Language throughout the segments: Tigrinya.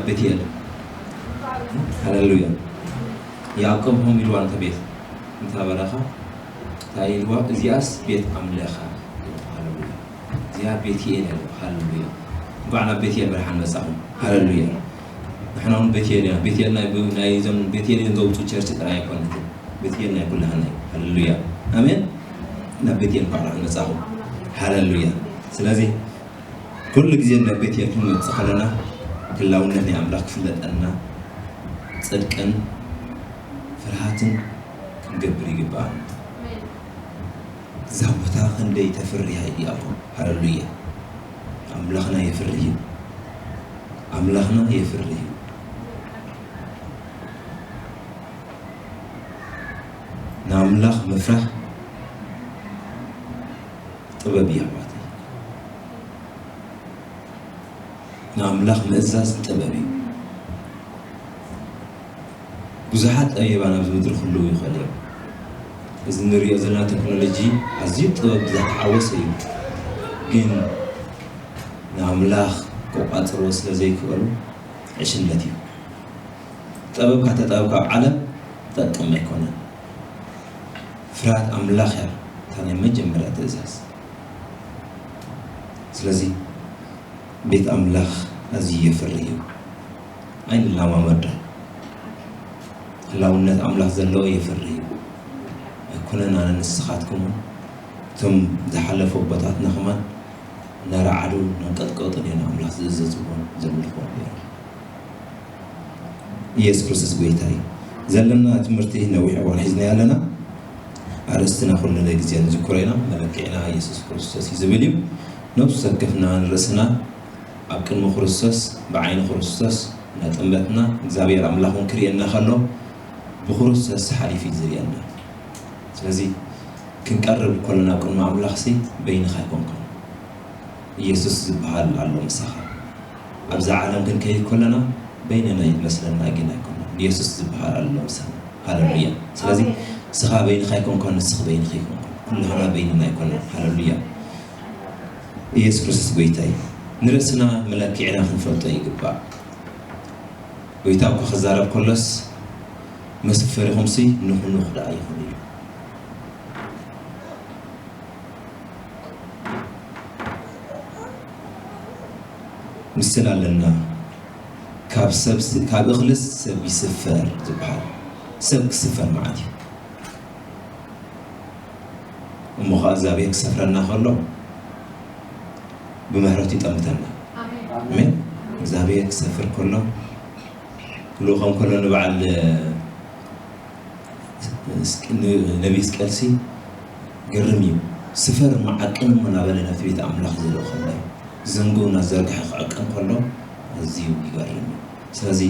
ቤትኤል። ሃሌሉያ። ያዕቆብ ከም ኢልዋ እንተ ቤት እንታ በረኻ እንታይ ኢልዋ? እዚኣስ ቤት ኣምለኻ። ሃሌሉያ። እዚኣ ቤትኤል እያ። ሃሌሉያ። እንኳዕ ናብ ቤትኤል ብርሃን መጻኹም። ሃሌሉያ። ንሕና እውን ቤትኤል ኢና። ቤትኤል ናይ ብ-፣ ናይ እዞም ቤትኤል እዮም ዘውፅኡ ቸርች ጥራይ ኣይኮነትን። ቤትኤል ናይ ኩላህና እዩ። ሃሌሉያ። ኣሜን። ናብ ቤትኤል እንኳዕ ብርሃን መጻኹም። ሃሌሉያ። ስለዚ ኩሉ ግዜ ናብ ቤትኤል ክንመጽእ ከለና ህላውነት ናይ ኣምላኽ ክፍለጠና፣ ጽድቅን ፍርሃትን ክንገብር ይግባእ። እዛ ቦታ ክንደይ ተፍርያ እዩ ኣቦ። ሃሌሉያ። ኣምላኽና የፍርህ እዩ። ኣምላኽና የፍርህ እዩ። ንኣምላኽ ምፍራህ ጥበብ እዩ ኣሕዋተይ። ንኣምላኽ ምእዛዝ ጥበብ እዩ። ብዙሓት ጠቢባን ኣብዚ ምድሪ ክህልዉ ይኽእሉ እዮም። እዚ ንሪኦ ዘለና ቴክኖሎጂ ኣዝዩ ጥበብ ዝተሓወሰ እዩ። ግን ንኣምላኽ ክቋጽርዎ ስለ ዘይክእሉ ዕሽነት እዩ። ጠበብካ ተጠበብካ ኣብ ዓለም ጠቅም ኣይኮነን። ፍርሃት ኣምላኽ እያ እታ ናይ መጀመርያ ትእዛዝ። ስለዚ ቤት ኣምላኽ ኣዝዩ የፍርህ እዩ። ኣይንለማመዶ። ህላውነት ኣምላኽ ዘለዎ የፍርህ እዩ። ኣይኮነን ኣነ ንስኻትኩም እውን እቶም ዝሓለፉ ኣቦታትና ከማን እናረዓዱ እናንቀጥቀጡ እዮም ንኣምላኽ ዝእዘዝዎን ዘምልኽዎን ነይሮም። ኢየሱስ ክርስቶስ ጎይታ እዩ። ዘለና ትምህርቲ ነዊሕ እዋን ሒዝና ኣለና። ኣርእስትና ኩሉ ግዜ ንዝክሮ ኢና። መለክዕና ኢየሱስ ክርስቶስ እዩ ዝብል እዩ። ነብሱ ወከፍና ንርእስና ኣብ ቅድሚ ክርስቶስ፣ ብዓይኒ ክርስቶስ እናጠመትና፣ እግዚኣብሔር ኣምላኽ እውን ክርእየና ከሎ ብክርስቶስ ሓሊፉ እዩ ዝርእየና። ስለዚ ክንቀርብ ከለና ኣብ ቅድሚ ኣምላኽሲ በይንኻ ኣይኮንካን። ኢየሱስ ዝበሃል ኣሎ ምሳኻ። ኣብዛ ዓለም ክንከይድ ከለና በይንና እዩ ዝመስለና፣ ግን ኣይኮነን። ኢየሱስ ዝበሃል ኣሎ ምሳና። ሃሌሉያ። ስለዚ ኣሜን። ንስኻ በይንኻ ኣይኮንካን፣ ንስኺ በይንኺ ኣይኮንኩን። ኩላህና በይንና ኣይኮነን። ሃሌሉያ። ኢየሱስ ክርስቶስ ጎይታ እዩ። ንርእስና መለክዕና ክንፈልጦ ይግባእ። ጎይታ እኮ ክዛረብ ከሎስ መስፈሪኹምሲ ንኹንኹ ደኣ ይኹን እዩ። ምስል ኣለና። ካብ ሰብ ስ-፣ ካብ እኽልስ ሰብ ይስፈር ዝበሃል። ሰብ ክስፈር መዓት እዩ። እሞ ኸዓ እግዚኣብሔር ክሰፍረና ከሎ ብምሕረቱ ይጠምተና። ኣሜን። ኣሜን። እግዚኣብሔር ክሰፍር ከሎ፣ ክልእኾም ከሎ ንበዓል፣ እስቅ-፣ ን-፣ ነቢ ሕዝቅኤልሲ ግርም እዩ። ስፈር መዓቅን እሞ እናበለ ናብቲ ቤት ኣምላኽ ዝልእኾ ኣሎ እዩ። ዘንግኡ እናዘርግሐ ክዕቅን ከሎ ኣዝዩ ይገርም እዩ። ስለዚ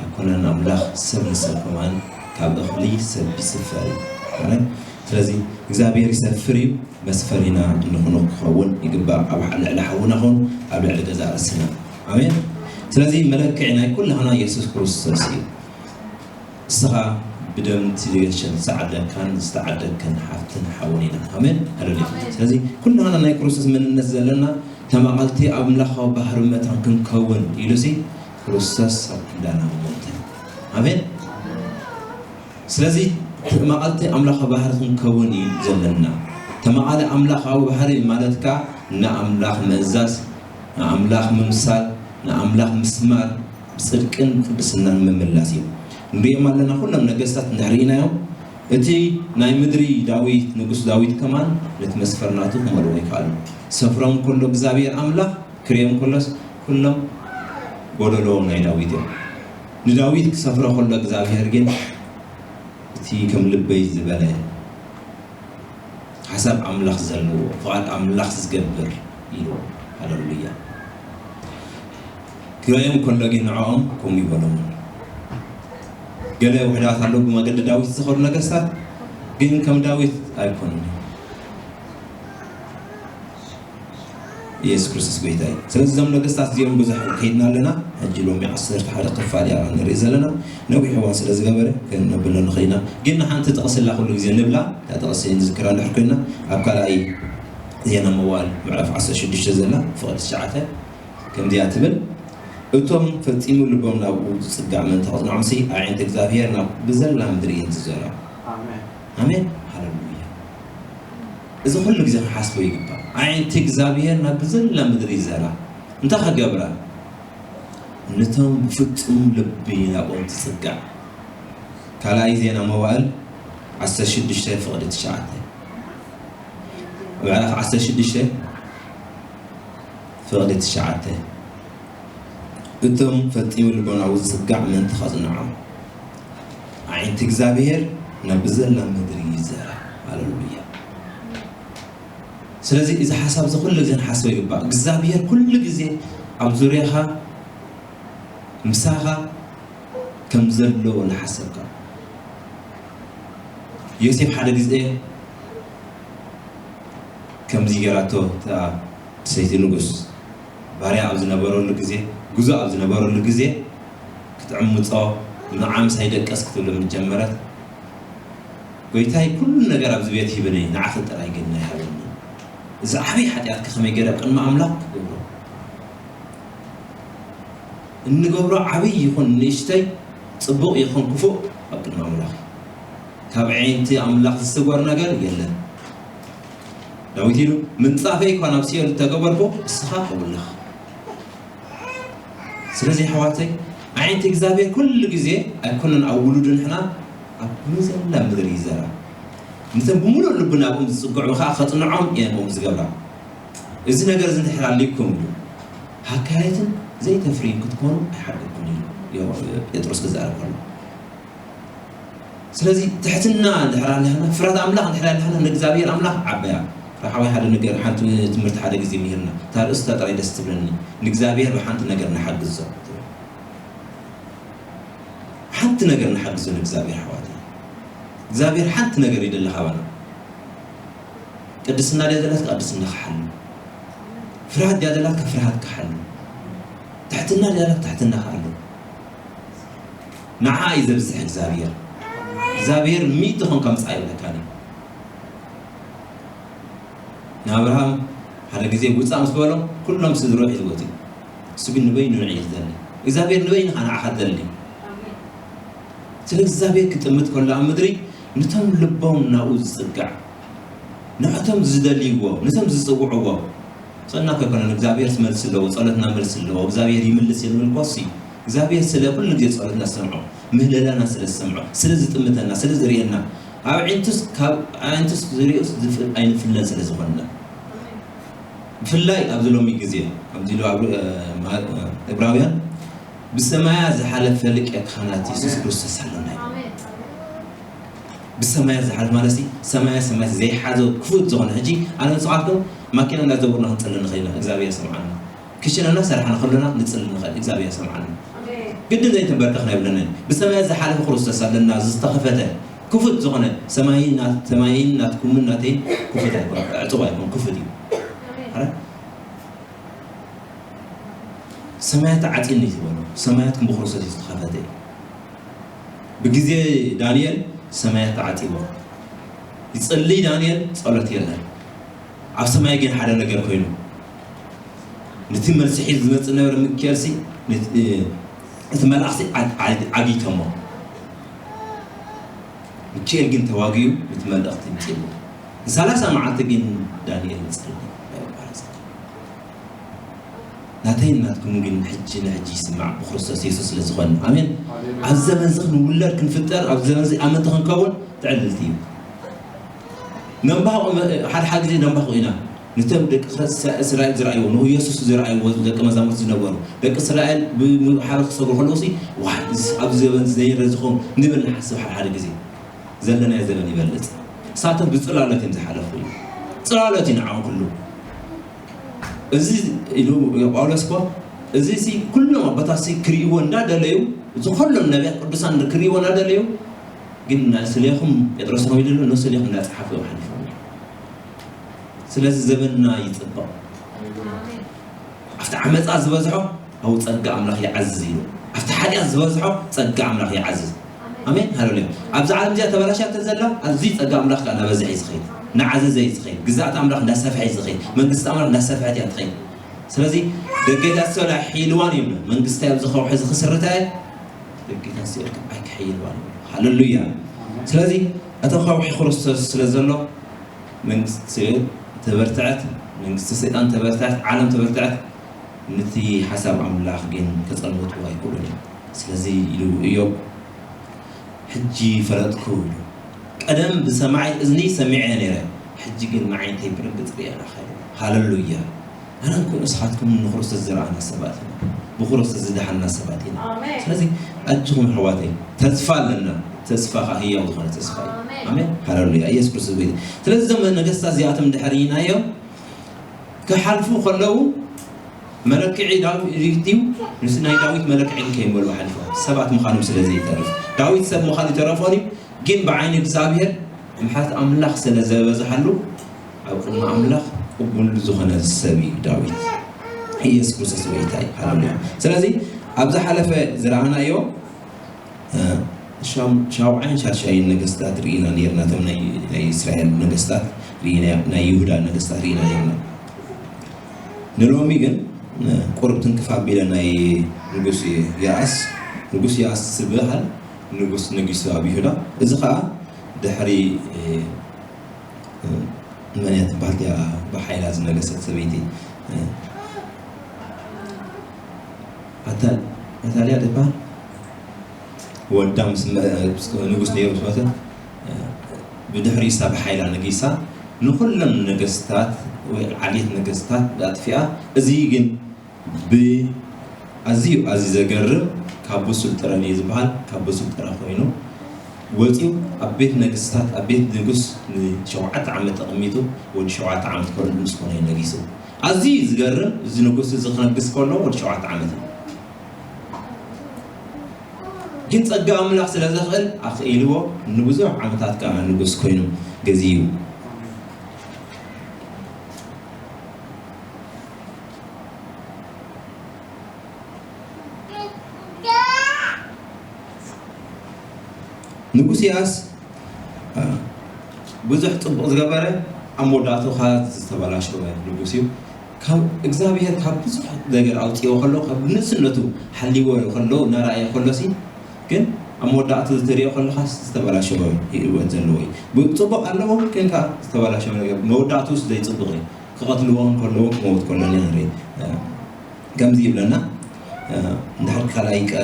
ኣይኮነን ኣምላኽ ሰብ ንሰብ ከማን ካብ እኽሊ ሰብ ይስፈር እዩ። ኣሜን። ስለዚ እግዚኣብሔር ይሰፍር እዩ። መስፈሪና እንኾኖ ክኸውን ይግባእ። ኣብ ልዕሊ ሓውና ኹን ኣብ ልዕሊ ገዛ ርእስና። ኣሜን። ስለዚ መለክዒ ናይ ኩላህና ኢየሱስ ክርስቶስ እዩ። ንስኻ ብደም እቲ ዝገሸን ዝተዓደግካን ዝተዓደግከን ሓፍትን ሓውን ኢና። ኣሜን። ሃሌሉያ። ስለዚ ኩላህና ናይ ክርስቶስ መንነት ዘለና ተማቐልቲ ኣምላኻዊ ባህሪ መታን ክንከውን ኢሉሲ ክርስቶስ ኣብ ክንዳና ሞተ። ኣሜን። ስለዚ ተማቐልቲ ኣምላኻዊ ባህሪ ክንከውን እዩ ዘለና። ተማቐሊ ኣምላኻዊ ባህሪ ማለት ከኣ ንኣምላኽ ምእዛዝ፣ ንኣምላኽ ምምሳል፣ ንኣምላኽ ምስማር፣ ብጽድቅን ቅድስናን ምምላስ እዩ። ንሪኦም ኣለና፣ ኩሎም ነገስታት እንድሕር ርኢናዮም፣ እቲ ናይ ምድሪ ዳዊት፣ ንጉስ ዳዊት ከማን ነቲ መስፈር ናቱ ክመልኦ ኣይከኣሉን። ሰፍሮም ከሎ እግዚኣብሔር ኣምላኽ ክርእዮም ከሎስ ኩሎም ጎደሎ ናይ ዳዊት እዮም። ንዳዊት ክሰፍሮ ከሎ እግዚኣብሔር ግን እቲ ከም ልበይ ዝበለ ሓሳብ ኣምላኽ ዘለዎ ፍቓድ ኣምላኽ ዝገብር ኢሉ። ሃሌሉያ። ክርእዮም ከሎ ግን ንዕኦም ከምኡ ይበሎምን። ገለ ውሑዳት ኣለዉ ብመገዲ ዳዊት ዝኸዱ ነገስታት ግን ከም ዳዊት ኣይኮኑን። ኢየሱስ ክርስቶስ ጎይታ እዩ። ስለዚ እዞም ነገስታት እዚኦም ብዙሕ ከይድና ኣለና። ሕጂ ሎሚ ዓሰርተ ሓደ ክፋል እያ ንርኢ ዘለና። ነዊሕ እዋን ስለ ዝገበረ ከነብሎ ንኽእል ኢና። ግን ንሓንቲ ጥቕሲ ኣላ ኩሉ ግዜ ንብላ። እታ ጥቕሲ ንዝክራ እንድሕር ኮይና ኣብ ካልኣይ ዜና መዋዕል ምዕራፍ ዓሰርተ ሽዱሽተ ዘላ ፍቕዲ ትሽዓተ ከምዚኣ ትብል። እቶም ፈጺሙ ልቦም ናብኡ ዝጽጋዕ ምእንቲ ከጽንዖምሲ፣ ኣዒንቲ እግዚኣብሔር ናብ ብዘላ ምድሪ እየን ዝዘራ። ኣሜን። ኣሜን። ሃሌሉያ። እዚ ኩሉ ግዜ ክንሓስቦ ይግባእ። ኣዒንቲ እግዚኣብሔር ናብ ብዘላ ምድሪ ይዘራ። እንታይ ክገብራ? ነቶም ብፍጹም ልቢ ናብኦም ትጽጋዕ። ካልኣይ ዜና መዋእል ዓሰርተ ሽዱሽተ ፍቕዲ ትሽዓተ። ምዕራፍ ዓሰርተ ሽዱሽተ ፍቕዲ ትሽዓተ። እቶም ፈጺሙ ልቦናኡ ዝጽጋዕ ምእንቲ ከጽንዖም፣ ኣዒንቲ እግዚኣብሔር ናብ ብዘላ ምድሪ ይዘራ። ሃሌሉያ። ስለዚ እዚ ሓሳብ እዚ ኩሉ ግዜ ንሓስቦ ይግባእ። እግዚኣብሔር ኩሉ ግዜ ኣብ ዙርያኻ ምሳኻ ከም ዘሎ ንሓሰብካ። ዮሴፍ ሓደ ግዜ ከምዚ ገይራቶ እታ ሰይቲ ንጉስ ባርያ ኣብ ዝነበረሉ ግዜ፣ ጉዞ ኣብ ዝነበረሉ ግዜ ክትዕምጾ፣ ንዓም ሳይደቀስ ክትብል ምስ ጀመረት፣ "ጎይታይ ኩሉ ነገር ኣብዚ ቤት ሂብኒ፣ ንዓኺ ጥራይ ግን ኣይሃበኒ። እዚ ዓብዪ ሓጢኣት ከ ከመይ ገይረ ኣብ ቅድሚ ኣምላኽ ክገብሮ?" እንገብሮ ዓብዪ ይኹን ንእሽተይ፣ ጽቡቕ ይኹን ክፉእ ኣብ ቅድሚ ኣምላኽ እዩ። ካብ ኣዒንቲ ኣምላኽ ዝስወር ነገር የለን። ዳዊት ኢሉ፣ "ምንጻፈይ እኳ ናብ ሲኦል እተገበርኩ፣ እስኻ ቅቡል ኢኻ።" ስለዚ ኣሕዋተይ፣ ኣዒንቲ እግዚኣብሔር ኩሉ ግዜ ኣይኮነን ኣብ ውሉዱ ንሕና ኣብ መዘላ ምድሪ ይዘራ። ነቶም ብምሉእ ልቢ ናብኦም ዝጽግዑ ኸኣ ከጽንዖም እየን ከምኡ ዝገብራ። እዚ ነገር እዚ እንድሕር ኣልዩኩም፣ ሃካየትን ዘይተፍርዩን ክትኮኑ ኣይሓድገኩምን ኢሉ ዮ-፣ ጴጥሮስ ክዛረብ ከሎ። ስለዚ ትሕትና እንድሕር ኣለና፣ ፍርሃት ኣምላኽ እንድሕር ኣለና፣ ንእግዚኣብሔር ኣምላኽ ዓበያ። ራሓዋይ ሓደ ነገር፣ ሓንቲ ትምህርቲ ሓደ ግዜ ምሂርና፣ እታ ርእስታ ጥራይ ደስ ትብለኒ፣ ንእግዚኣብሔር ብሓንቲ ነገር ንሓግዞ ትብል። ሓንቲ ነገር ንሓግዞ ንእግዚኣብሔር ኣሕዋተይ። እግዚኣብሔር ሓንቲ ነገር ይደሊ ካባና። ቅድስና ድያ ዘላትካ ቅድስና ክሓሉ፣ ፍርሃት ድያ ዘላትካ ፍርሃት ክሓሉ፣ ትሕትና ድያ ዘላትካ ትሕትና ክሓሉ። ንዓ እዩ ዘብዝሕ እግዚኣብሔር። እግዚኣብሔር ሚእቲ ኾንካ ምጻእ ይብለካኒ። ንኣብርሃም ሓደ ግዜ ውጻእ ምስ በሎ፣ ኩሎም ስድርኡ ሒዝዎ ወጺኡ። እሱ ግን ንበይኑ ንዒ እዩ ዝደሊ። እግዚኣብሔር ንበይንኻ ንዓኻ ትደሊ። ስለ እግዚኣብሔር ክጥምት ከሎ ኣብ ምድሪ፣ ነቶም ልቦም ናብኡ ዝጽጋዕ፣ ነቶም ዝደልይዎ፣ ነቶም ዝጽውዕዎ፣ ጸና ከይኮነ እግዚኣብሔር መልሲ ኣለዎ፣ ጸሎትና መልሲ ኣለዎ፣ እግዚኣብሔር ይምልስ የምልኮ እሱ እዩ። እግዚኣብሔር ስለ ኩሉ ግዜ ጸሎትና ዝሰምዖ፣ ምህለላና ስለ ዝሰምዖ፣ ስለ ዝጥምተና፣ ስለ ዝርእየና፣ ኣብ ኣዒንቱስ ካብ ኣዒንቱስ ዝርእዩስ ዝፍ-፣ ኣይንፍለን ስለ ዝኾንና። ብፍላይ ኣብዚ ሎሚ ግዜ፣ ኣብዚ ሎ-፣ ኣብ፣ እ፣ ማ-፣ እ፣ ዕብራውያን፣ "ብሰማያ ዝሓለፈ ሊቀ ካህናት የሱስ ክርስቶስ ኣለና" እዩ። ብሰማያ ዝሓለፈ ማለት ሲ፣ ሰማያ ሰማያት ዘይሓዘ ክፉት ዝኾነ፣ ሕጂ ኣነ ንስኻትኩም ማኪና እንዳዘወርና ክንጽሊ ንኽእል ኢና፣ እግዚኣብሔር ይሰምዓና። ክሽነ እናሰራሕና ከለና ንጽሊ ንኽእል፣ እግዚኣብሔር ይሰምዓና። ኣሜን። ግድን ዘይተንበርከኽና የብለናን። ብሰማያት ዝሓለፈ ክርስቶስ ኣለና፣ ዝተኸፈተ ክፉት ዝኾነ፣ ሰማይን ናት-፣ ሰማይን ናትኩምን ናተይን ክፉት ኣይኮን፣ ዕጹብ ኣይኮን፣ ክፉት እዩ። ኣረ? ሰማያት ተዓጽየን እዩ ዝበሎ። ሰማያት ከም ብክርስቶስ እዩ ዝተኸፈተ እዩ። ብግዜ ዳንኤል ሰማያት ተዓጺዎ። ይጽልይ ዳንኤል፣ ጸሎት የለን። ኣብ ሰማይ ግን ሓደ ነገር ኮይኑ፣ ነቲ መልሲ ሒዙ ዝመጽእ ነበረ ሚካኤልሲ፣ ነቲ፣ እቲ መልኣኽሲ ዓ-፣ ዓ-፣ ዓጊቶሞ። ሚካኤል ግን ተዋጊኡ ነቲ መልእኽቲ ኣምጺእዎ። ንሰላሳ መዓልቲ ግን ዳንኤል ይጸሊ። ናተይን ናትኩም ግን ሕጂ ንሕጂ ይስማዕ ብክርስቶስ የሱስ ስለ ዝኾነ። ኣሜን። ኣሜን። ኣብዚ ዘመን እዚ ክንውለድ ክንፍጠር፣ ኣብዚ ዘመን እዚ ኣመንቲ ክንከውን ትዕድልቲ እዩ። ነንባህቑ መ-፣ ሓደ ሓደ ግዜ ነንባህቑ ኢና። ነቶም ደቂ እስራኤል ዝረኣይዎ፣ ንየሱስ ዝረኣይዎ ደቂ መዛሙርቲ ዝነበሩ፣ ደቂ እስራኤል ብ-፣ ብ-፣ ሓደ ክሰግሩ ከለዉ ሲ፣ "ዋይ፣ እዚ ኣብዚ ዘበን እዚ ዘይረ ዝኸውን" ንብል ንሓስብ ሓደ ሓደ ግዜ። ዘለናዮ ዘበን ይበልጽ። ንሳቶም ብጽላሎት እዮም ዝሓለፉ እዩ። ጽላሎት እዩ ንዓኦም ኩሉ። እዚ ኢሉ ጳውሎስ እኮ፣ እዚ ሲ ኩሎም ኣቦታት ሲ ክርእይዎ እንዳደለዩ፣ እዚ ኩሎም ነቢያት ቅዱሳን ክርእይዎ እንዳደለዩ፣ ግን ና-፣ ስሌኹም ጴጥሮስ ነው ይደሉ፣ ነው ስሌኹም እንዳጸሓፉ እዮም ሓሊፎም። ስለዚ ዘበንና ይጽብቕ። ኣብቲ ዓመጻ ዝበዝሖ ኣብኡ ጸጋ ኣምላኽ ይዓዝዝ ኢሉ። ኣብቲ ሓጢኣት ዝበዝሖ ጸጋ ኣምላኽ ይዓዝዝ። ኣሜን፣ ሃሌሉያ። ኣብዛ ዓለም እዚኣ ተበላሽያ እንተ ዘላ፣ ኣዝዩ ጸጋ ኣምላኽ ከኣ እናበዝሐ እዩ ዝኸይድ፣ እናዓዘዘ እዩ ዝኸይድ፣ ግዝኣት ኣምላኽ እንዳሰፍሐ እዩ ዝኸይድ፣ መንግስቲ ኣምላኽ እንዳሰፍሐት እያ ትኸይድ። ስለዚ ደጌታት ሲኦል ኣይሕይልዋን እዮም። መንግስቲ ኣብዚ ከውሒ እዚ ክስርታ እየ፣ ደጌታት ሲኦል ከዓ ኣይክሕይልዋን እዮም። ሃሌሉያ። ስለዚ እቲ ከውሒ ክርስቶስ ስለ ዘሎ መንግስቲ ሲኦል ተበርትዐት፣ መንግስቲ ሰይጣን ተበርትዐት፣ ዓለም ተበርትዐት፣ ነቲ ሓሳብ ኣምላኽ ግን ከጸልምትዎ ኣይክእሉን እዮም። ስለዚ ኢሉ እዮብ ሕጂ ፈለጥኩ ኢሉ። ቀደም ብሰማዒ እዝኒ ሰሚዐ ነይረ፣ ሕጂ ግን ንዓይንተይ ብርግጽ ርእየ ኣለኹ። ሃሌሉያ። ኣነ እንኩ ንስኻትኩም ንክርስቶስ ዝረኣና ሰባት ኢና፣ ብክርስቶስ ዝደሓንና ሰባት ኢና። ኣሜን። ስለዚ ኣጆኹም ኣሕዋተይ፣ ተስፋ ኣለና። ተስፋ ኸዓ ህያው ዝኾነ ተስፋ እዩ። ኣሜን። ኣሜን። ሃሌሉያ። ኢየሱስ ክርስቶስ ቤት። ስለዚ እዞም ነገስታት እዚኣቶም ድሕር ኢናዮም ክሓልፉ ከለዉ መለክዒ ዳዊት ድዩ? ምስ ናይ ዳዊት መለክዒ ከይመልኡ ሓሊፎም ሰባት ምዃኖም ስለ ዘይተርፍ፣ ዳዊት ሰብ ምዃኑ ይተረፎን እዩ፣ ግን ብዓይኒ እግዚኣብሔር ምሕረት ኣምላኽ ስለ ዘበዝሓሉ ኣብ ቅድሚ ኣምላኽ ቅቡል ዝኾነ ሰብ እዩ ዳዊት። ኢየሱስ ክርስቶስ ጎይታ እዩ። ሃሌሉያ። ስለዚ ኣብ ዝሓለፈ ዝረኣናዮ እ፣ ሻም-፣ ሻውዓይን ሻድሻይን ነገስታት ርኢና ነይርና፣ እቶም ናይ፣ ናይ እስራኤል ነገስታት ርኢና፣ ናይ ይሁዳ ነገስታት ርኢና ነይርና። ንሎሚ ግን፣ እ፣ ቁሩብ ትንክፍ ኣቢለ ናይ ንጉስ የኣስ፣ ንጉስ የኣስ ዝበሃል ንጉስ ነጊሱ ኣብ ይሁዳ። እዚ ኸኣ ድሕሪ፣ እ፣ እ፣ መን እያ ትበሃል እቲኣ ብሓይላ ዝነገሰት ሰበይቲ? እ፣ ኣታ-፣ ኣታልያ ትበሃል? ወዳ ምስ መ-፣ ምስ ንጉስ ነይሩ ምስ መተ፣ እ፣ ብድሕሪ እሳ ብሓይላ ነጊሳ፣ ንኹሎም ነገስታት ወይ ዓሌት ነገስታት ኣጥፊኣ። እዚ ግን ብ-፣ ኣዝዩ፣ ኣዝዩ ዘገርም፣ ካብ ብሱል ጥረ ድዩ ዝበሃል፣ ካብ ብሱል ጥረ ኮይኑ ወፂኡ ኣብ ቤት ነገስታት፣ ኣብ ቤት ንጉስ ንሸውዓተ ዓመት ተቐሚጡ፣ ወዲ ሸውዓተ ዓመት ከሎ ምስ ኮነ እዩ ነጊሱ። ኣዝዩ ዝገርም፣ እዚ ንጉስ እዚ ክነግስ ከሎ ወዲ ሸውዓተ ዓመት እዩ። ግን ጸጋ ኣምላኽ ስለ ዘኽእል ኣኽኢልዎ፣ ንብዙሕ ዓመታት ከኣ ንጉስ ኮይኑ ገዚኡ። ንጉስ ያስ፣ አ፣ ብዙሕ ጽቡቕ ዝገበረ፣ ኣብ መወዳእቱ ኸኣ ዝተበላሸወ ንጉስ እዩ። ካብ እግዚኣብሔር ካብ ብዙሕ ነገር ኣውጽእዎ ከሎ፣ ካብ ንእስነቱ ሓልይዎ ከሎ፣ እናረኣየ ከሎሲ፣ ግን ኣብ መወዳእቱ ትሪኦ ከለኻስ ዝተበላሸወ ህይወት ዘለዎ እዩ። ብ-፣ ጽቡቕ ኣለዎ፣ ግን ከኣ ዝተበላሸወ ነገር፣ መወዳእቱስ ዘይጽቡቕ እዩ። ክቐትልዎ ከለዉ ክመውት ከሎ ኢና ንርኢ። እ፣ ከምዚ ይብለና፣ እ፣ እንድሕር ካልኣይ ቀ-፣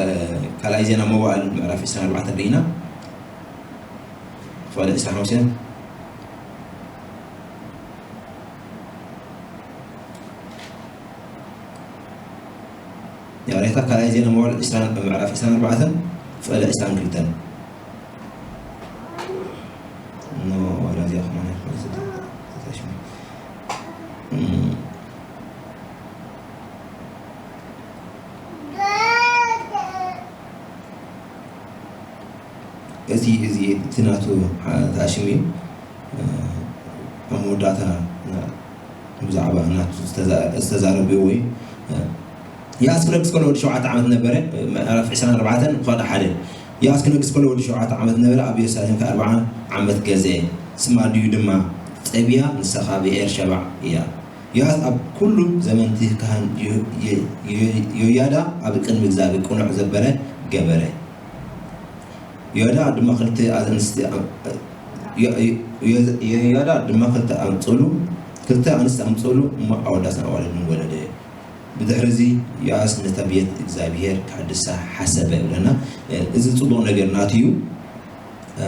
ካልኣይ ዜና መዋዕል ምዕራፍ ዕስራን ኣርባዕተን ርኢና፣ ክፋል ዕስራን ሓሙሽተን። ይቕሬታ፣ ካልኣይ ዜና መዋዕል ዕስራን፣ ምዕራፍ ዕስራን ኣርባዕተን፣ ፍቕዲ ዕስራን ክልተን። ኖ፣ ዋላ እዚኣ ከማን ኣይኮነትን፣ ተታሽሙ። እም። እዚ፣ እዚ እቲ ናቱ፣ አ፣ ተኣሽሙ እዩ። እ፣ ኣብ መወዳእታ ና-፣ ብዛዕባ ናቱ ዝተዛ-፣ ዝተዛረብዎ እዩ። እ፣ ያእስ ክነግስ ከሎ ወዲ ሸውዓተ ዓመት ነበረ። ምዕራፍ ዕስራን ኣርባዕተን፣ ፍቕዲ ሓደ። ያእስ ክነግስ ከሎ ወዲ ሸውዓተ ዓመት ነበረ፣ ኣብ የሩሳሌም ከኣ ኣርብዓ ዓመት ገዝአ። ስማ ኣዲኡ ድማ ጸብያ፣ ንሳ ከኣ ብኤር ሸባዕ እያ። ያእስ ኣብ ኩሉ ዘመን እቲ ካህን ዮ-፣ ዮ-፣ ዮ-፣ ዮያዳ ኣብ ቅድሚ እግዚኣብሔር ቅኑዕ ዘበረ ገበረ። ዮያዳ ድማ ክልተ ኣንስቲ ኣም-፣ ዮ-፣ ዮ-፣ ዮያዳ ድማ ክልተ ኣምጽሉ፣ ክልተ ኣንስቲ ኣምጽሉ፣ እሞ ኣወዳትን ኣዋልድን ወለደ። ብድሕሪ እዚ ያእስ ነታ ቤት እግዚኣብሔር ከሐድሳ ሓሰበ ይብለና። እዚ ጽቡቕ ነገር ናቱ እዩ። እ፣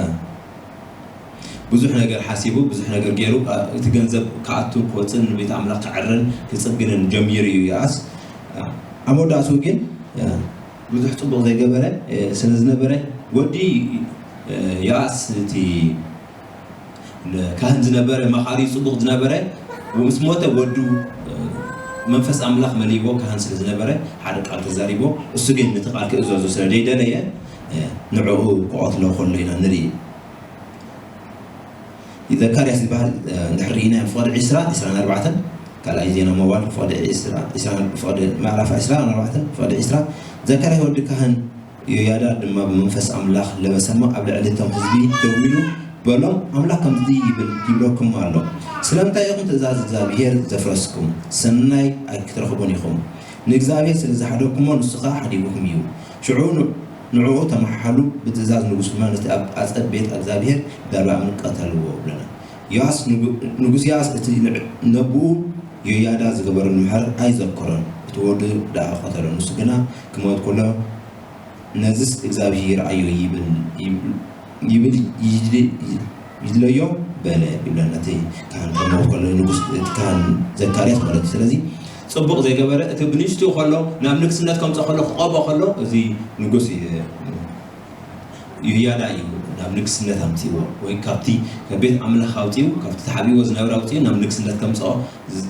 ብዙሕ ነገር ሓሲቡ፣ ብዙሕ ነገር ገይሩ፣ እ፣ እቲ ገንዘብ ክኣቱ፣ ክወጽእን ንቤት ኣምላኽ ክዕርን ክጽግንን ጀሚሩ እዩ ያእስ። እ፣ ኣብ መወዳእትኡ ግን፣ እ፣ ብዙሕ ጽቡቕ ዘይገበረ፣ እ፣ ስለ ዝነበረ፣ ወዲ፣ እ፣ ያእስ እቲ ካህን ዝነበረ፣ መኻሪ ጽቡቕ ዝነበረ፣ ምስ ሞተ ወዱ፣ እ፣ መንፈስ ኣምላኽ መሊእዎ ካህን ስለ ዝነበረ፣ ሓደ ቃል ተዛሪቦ፣ እሱ ግን ነቲ ቃል ክእዘዞ ስለ ዘይደለየ፣ እ፣ ንዕኡ ክቐትሎ ከሎ ኢና ንርኢ። ዘካርያስ ዝበሃል፣ እ፣ እንድሕር ርኢናዮ፣ ፍቕዲ ዕስራ፣ ዕስራን ኣርባዕተን፣ ካልኣይ ዜና መዋዕል፣ ፍቕዲ ዕስራ፣ ዕስራ፣ ፍቕዲ ምዕራፍ ዕስራን ኣርባዕተን፣ ፍቕዲ ዕስራ፣ ዘካርያስ ወዲ ካህን ዮያዳ ድማ ብመንፈስ ኣምላኽ ለበሰሞ፣ ኣብ ልዕሊ እቶም ህዝቢ ደው ኢሉ በሎም፣ ኣምላኽ ከምዚ ይብል፣ ይብለኩም ኣሎ፣ ስለምንታይ ኢኹም ትእዛዝ እግዚኣብሔር ዘፍረስኩም? ሰናይ ኣይክትረኽቡን ኢኹም። ንእግዚኣብሔር ስለ ዝሓደግኩሞ ንሱ ኸኣ ሓዲጉኹም እዩ። ሽዑ ን-፣ ንዕኡ ተመሓሓሉ፣ ብትእዛዝ ንጉስ ድማ ነቲ ኣብ ኣጸብ ቤት እግዚኣብሔር ዳሉ ኣምን ቀተልዎ ይብለና። ዮኣስ ንጉ-፣ ንጉስ ዮኣስ እቲ ንዕ-፣ ነብኡ ዮያዳ ዝገበረሉ ምሕረት ኣይዘከሮን፣ እቲ ወዱ ደኣ ቀተሎ። ንሱ ግና ክመውት ከሎ ነዝስ እግዚኣብሔር ይርኣዮ ይብል፣ ይብል፣ ይብል ይድል-፣ ይድለዮ በለ ይብለና። እቲ ካህን ከመኡ ከሎ ንጉስ፣ እቲ ካህን ዘካርያስ ማለት እዩ። ስለዚ ጽቡቕ ዘይገበረ፣ እቲ ብንእሽትኡ ከሎ ናብ ንግስነት ከምጽኦ ከሎ ክቐብኦ ከሎ እዚ ንጉስ እዩ፣ ዮያዳ እዩ ናብ ንግስነት ኣምጽእዎ፣ ወይ ካብቲ ቤት ኣምላኽ ኣውጽኡ፣ ካብቲ ተሓቢእዎ ዝነበረ ኣውጽኡ ናብ ንግስነት ከምጽኦ ዝ-፣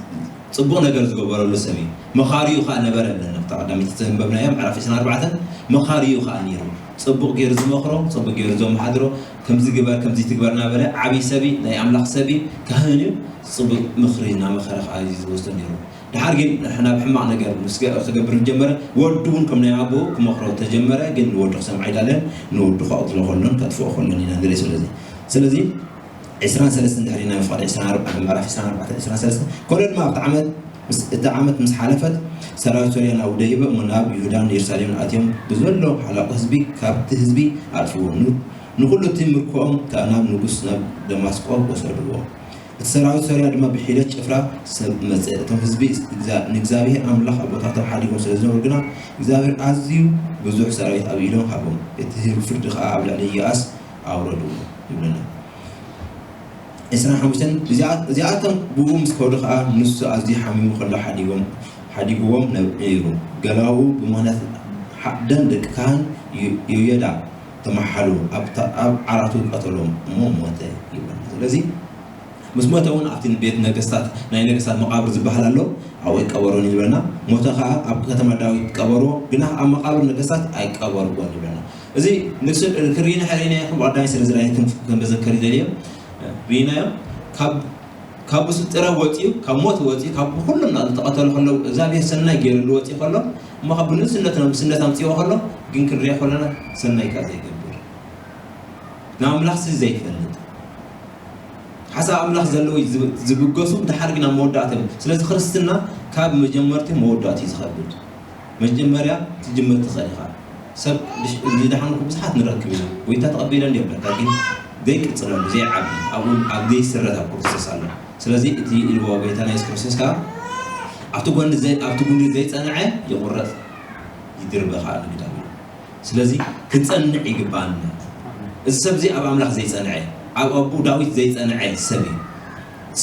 ጽቡቕ ነገር ዝገበረሉ ሰብ እዩ። መኻሪኡ ከኣ ነበረ ብለና። ኣብታ ቀዳመይቲ ዘንበብናያ ምዕራፍ ዕስራን ኣርባዕተን፣ መኻሪኡ ከኣ ነይሩ። ጽቡቕ ገይሩ ዝመኽሮ፣ ጽቡቕ ገይሩ ዘመሓድሮ፣ ከምዚ ግበር፣ ከምዚ ትግበር እናበለ ዓብዪ ሰብ እዩ፣ ናይ ኣምላኽ ሰብ እዩ፣ ካህን እዩ። ጽቡቕ ምኽሪ እናመኸረ ከኣ እዩ ዝወስዶ ነይሩ። ድሓር ግን ናብ ሕማቕ ነገር ምስ ገ-፣ ክገብር ጀመረ። ወዱ እውን ከም ናይ ኣቦኡ ክመኽሮ ተጀመረ፣ ግን ንወዱ ክሰምዖ ኣይደለን። ንወዱ ከቕትሎ ከሎን ከጥፍኦ ከሎን ኢና ንርኢ። ስለዚ፣ ስለዚ ዕስራን ሰለስተን ድሕሪ ናይ ምፍቓድ ዕስራን ኣርባዕተን፣ ምዕራፍ ዕስራን ኣርባዕተን፣ ዕስራን ሰለስተን፣ ኮነ ድማ ኣብቲ ዓመት ምስ፣ እታ ዓመት ምስ ሓለፈት፣ ሰራዊት ሶርያ ናብ ደይበ እሞ ናብ ይሁዳን የሩሳሌምን ኣትዮም፣ ብዘሎ ሓላቑ ህዝቢ ካብቲ ህዝቢ ኣጥፍዎ። ን-፣ ንኹሉ እቲ ምርኮኦም ከኣ ናብ ንጉስ ናብ ደማስቆ ወሰድዎ። እቲ ሰራዊት ሶርያ ድማ ብሒደት ጭፍራ ሰብ መጸ። እቶም ህዝቢ እግዛ-፣ ንእግዚኣብሔር ኣምላኽ ኣቦታቶም ሓዲጎም ስለ ዝነበሩ ግና፣ እግዚኣብሔር ኣዝዩ ብዙሕ ሰራዊት ኣብ ኢዶም ሃቦም። እቲ ህዝቢ ፍርዲ ከኣ ኣብ ልዕሊ ዮኣስ ኣውረድዎ ይብለና። ዕስራን ሓሙሽተን፣ እዚኣ-፣ እዚኣቶም ብኡ ምስ ከዱ ኸኣ፣ ንሱ ኣዝዩ ሓሚሙ ኸሎ ሓዲጎም-፣ ሓዲግዎም ነ-፣ ነይሩ። ገላኡ ብምኽንያት ሓ-፣ ደም ደቂ ካህን ዮ-፣ ዮዮዳ ተመሓሉ፣ ኣብ ታ-፣ ኣብ ዓራቱ ቀተሎም እሞ ሞተ ይብለና። ስለዚ ምስ ሞተ እውን ኣብቲ ቤት ነገስታት፣ ናይ ነገስታት መቓብር ዝበሃል ኣሎ፣ ኣብኡ ይቀበሮን እዩ ዝበለና። ሞተ ኸዓ ኣብ ከተማ ዳዊት ቀበርዎ፣ ግና ኣብ መቓብር ነገስታት ኣይቀበርዎን ይብለና። እዚ ንስ-፣ ክርኢና ሕርኢና ኢኹም፣ ብቐዳማይ ስለ ዝረኣየ ከም፣ ከም መዘከሪ ዘድልዮ ርኢናዮ። ካብ፣ ካብ እሱ ጥረ ወፂኡ፣ ካብ ሞት ወፂኡ፣ ካብ ኩሎም እናተቐተሉ ከለዉ፣ እግዚኣብሔር ሰናይ ገይርሉ ወፂኡ ከሎ፣ እሞ ካብ ብንእስነቱ ናብ ንእስነት ኣምፅዎ ከሎ፣ ግን ክንሪኦ ከለና ሰናይ ከዓ ዘይገብር፣ ንኣምላኽ ሲ ዘይፈልጥ፣ ሓሳብ ኣምላኽ ዘለዎ ዝብ-፣ ዝብገሱ፣ ድሓር ግን ኣብ መወዳእታ እዮም። ስለዚ ክርስትና ካብ መጀመርትኡ መወዳእትኡ እዩ ዝኸብድ። መጀመርያ ትጅምር ትኽእል ኢኻ። ሰብ ድሽ-፣ ዝደሓንኩ ብዙሓት ንረክብ ኢና። ጎይታ ተቐቢለ እንድዮም በቃ፣ ግን ዘይቅጽለሉ፣ ዘይዓቢ፣ ኣብኡ ኣብ ዘይስረት ኣብ ክርስቶስ ኣሎ። ስለዚ እቲ ኢልዎ ጎይታና የሱስ ክርስቶስ ከኣ፣ ኣብቲ ጎኒ ዘይ-፣ ኣብቲ ጉንዲ ዘይጸንዐ ይቑረጽ፣ ይድርበ ከኣ ንግዳም እዩ። ስለዚ ክጸንዕ ይግባኣና። እዚ ሰብ እዚ ኣብ ኣምላኽ ዘይጸንዐ፣ ኣብ ኣቦኡ ዳዊት ዘይጸንዐ ሰብ እዩ።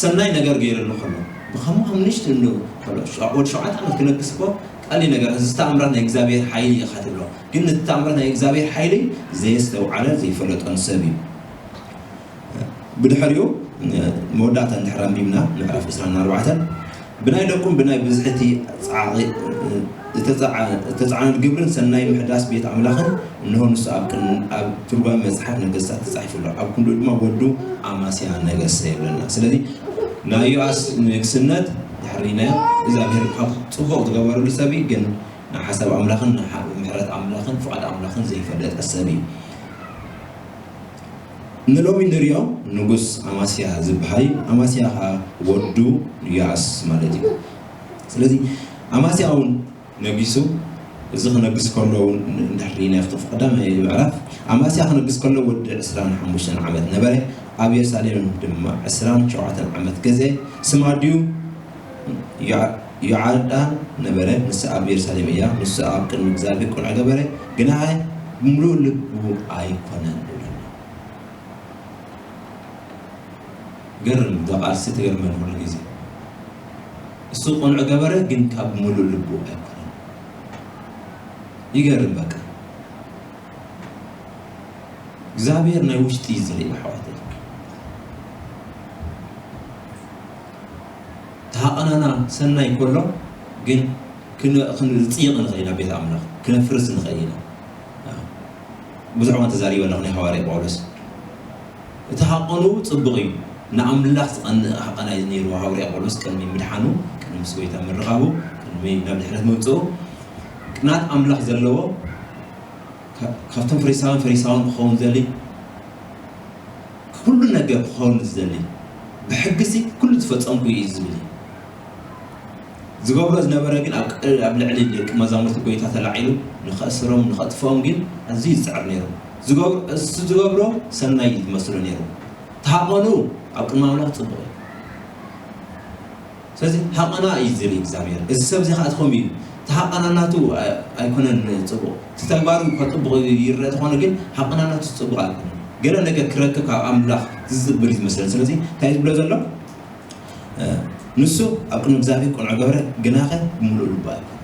ሰናይ ነገር ገይረሉ ከሎ፣ ብኸምኡ ከም ንእሽቶ እንዶ ከሎ፣ ሸ-፣ ወዲ ሸውዓተ ዓመት ክነግስ እኮ ቀሊል ነገር፣ እዚ ተኣምራት ናይ እግዚኣብሔር ሓይሊ ኢኻ ትብሎ። ግን ነቲ ተኣምራት ናይ እግዚኣብሔር ሓይሊ ዘየስተውዓለን ዘይፈለጦን ሰብ እዩ። ብድሕሪኡ፣ መወዳእታ እንድሕር ኣንቢብና፣ ምዕራፍ ዕስራን ኣርባዕተን፣ ብናይ ደቁም ብናይ ብዝሒ እቲ ጻዕቒ-፣ እተጻዓ-፣ እተጻዕነሉ ግብርን ሰናይ ምሕዳስ ቤት ኣምላኽን፣ እንሆ ንሱ ኣብ ቅን-፣ ኣብ ትርጓሜ መጽሓፍ ነገስታት ተጻሒፉ ኣሎ። ኣብ ክንድኡ ድማ ወዱ ኣማስያ ነገሰ ይብለና። ስለዚ ናይ ዮኣስ ንግስነት ድሕሪ ናይ እግዚኣብሔር ካብ ጽቡቕ ዝገበረሉ ሰብ እዩ፣ ግን ንሓሳብ ኣምላኽን ንሓ-፣ ምሕረት ኣምላኽን ፍቓድ ኣምላኽን ዘይፈለጠ ሰብ እዩ። ንሎሚ ንሪኦ ንጉስ ኣማስያ ዝበሃል እዩ። ኣማስያ ኸዓ ወዱ ዮኣስ ማለት እዩ። ስለዚ ኣማስያ እውን ነጊሱ፣ እዚ ክነግስ ከሎ እውን እንድሕር ርኢናዮ፣ ኣብቲ ቀዳማይ ምዕራፍ፣ ኣማስያ ክነግስ ከሎ ወዲ ዕስራን ሓሙሽተን ዓመት ነበረ፣ ኣብ የሩሳሌም ድማ ዕስራን ሸውዓተን ዓመት ገዘ። ስማ ኣዲኡ ዮ-፣ ዮዓዳ ነበረ፣ ንሳ ኣብ የሩሳሌም እያ። ንሱ ኣብ ቅድሚ እግዚኣብሔር ቅኑዕ ገበረ፣ ግና ብምሉእ ልቡ ኣይኮነን ይብለና። ገርም፣ እዛ ቃልሲ ትገርመኒ ኩሉ ግዜ። እሱ ቅኑዕ ገበረ፣ ግን ካብ ምሉእ ልቡ ኣይኮነን። ይገርም በቃ። እግዚኣብሔር ናይ ውሽጢ እዩ ዝርኢ ኣሕዋተይ። ተሃቐናና ሰናይ ከሎ ግን ክን-፣ ክንጽይቕ ንኽእል ኢና ቤት ኣምላኽ፣ ክነፍርስ ንኽእል ኢና። ብዙሕ እዋን ተዛሪበ ኣለኹ ናይ ሃዋርያ ጳውሎስ። እቲ ሃቐኑ ጽቡቕ እዩ። ንኣምላኽ ዝቐንእ ሃቐና እዩ ነይሩ ሃዋርያ ጳውሎስ ቅድሚ ምድሓኑ፣ ቅድሚ ምስ ጎይታ ምርኻቡ፣ ቅድሚ ናብ ድሕረት ምምጽኡ። ቅንኣት ኣምላኽ ዘለዎ፣ ካ-፣ ካብቶም ፈሪሳውያን ፈሪሳውን ክኸውን ዝደሊ፣ ኩሉ ነገር ክኸውን ዝደሊ፣ ብሕጊሲ ኩሉ ዝፈጸምኩ እዩ ዝብል እዩ። ዝገብሮ ዝነበረ ግን ኣብ ቅ-፣ ኣብ ልዕሊ ደቂ መዛሙርቲ ጎይታ ተላዒሉ ንኸእስሮም፣ ንኸጥፍኦም ግን ኣዝዩ ዝጽዕር ነይሩ። ዝገብሮ፣ እሱ ዝገብሮ ሰናይ እዩ ዝመስሎ ነይሩ። ተሃቐኑ ኣብ ቅድሚ ኣምላኽ ጽቡቕ እዩ። ስለዚ ሃቐና እዩ ዝደሊ እግዚኣብሔር። እዚ ሰብ እዚ ከዓ ትኸም እዩ። እቲ ሃቐና ናቱ ኣይ-፣ ኣይኮነን ጽቡቕ። እቲ ተግባሩ እኳ ጽቡቕ ይረአ ተኾነ ግን ሃቐና ናቱ ጽቡቕ ኣይኮነን። ገለ ነገር ክረክብ ካብ ኣምላኽ ዝጽብር እዩ ዝመስለኒ። ስለዚ እንታይ እዩ ዝብሎ ዘሎ? እ፣ ንሱ ኣብ ቅድሚ እግዚኣብሔር ቅኑዕ ገበረ፣ ግናኸ ብምሉእ ልቡ ኣይኮነን።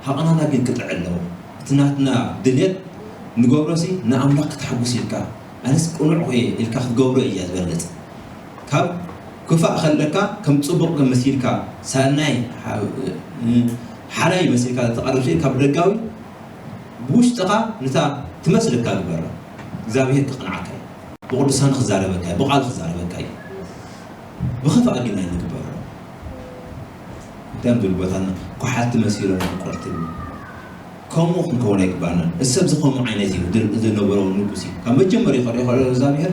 ሃቐናና ግን ክጥዕዕ ኣለዎ። እቲ ናትና ድልየት ንገብሮሲ ንኣምላኽ ክተሐጉስ ኢልካ፣ ኣነስ ቅኑዕ እየ ኢልካ ክትገብሮ እያ ዝበለጽ። ካብ ክፋእ ከለካ ከም ጽቡቕ መሲልካ፣ ሰናይ፣ ሓ-፣ እ፣ ሓላይ መሲልካ ተቐርብ ኢልካ ብደጋዊ፣ ብውሽጥኻ ነታ ትመስለካ ግበራ። እግዚኣብሔር ክቕንዓካ እዩ። ብቕዱሳን ክዛረበካ እዩ፣ ብቓል ክዛረበካ እዩ። ብኽፋእ ግን ኣይንግበሮ። እንታይ ዝብል ቦታና፣ ኳሓልቲ መሲሎም ይቆርትሉ። ከምኡ ክንከውን ኣይግባእናን። እዚ ሰብ እዚ ከምኡ ዓይነት እዩ፣ ድል-፣ ዝነበሮ ንጉስ እዩ። ካብ መጀመርያ ይኸዶ ይኸዶ እግዚኣብሔር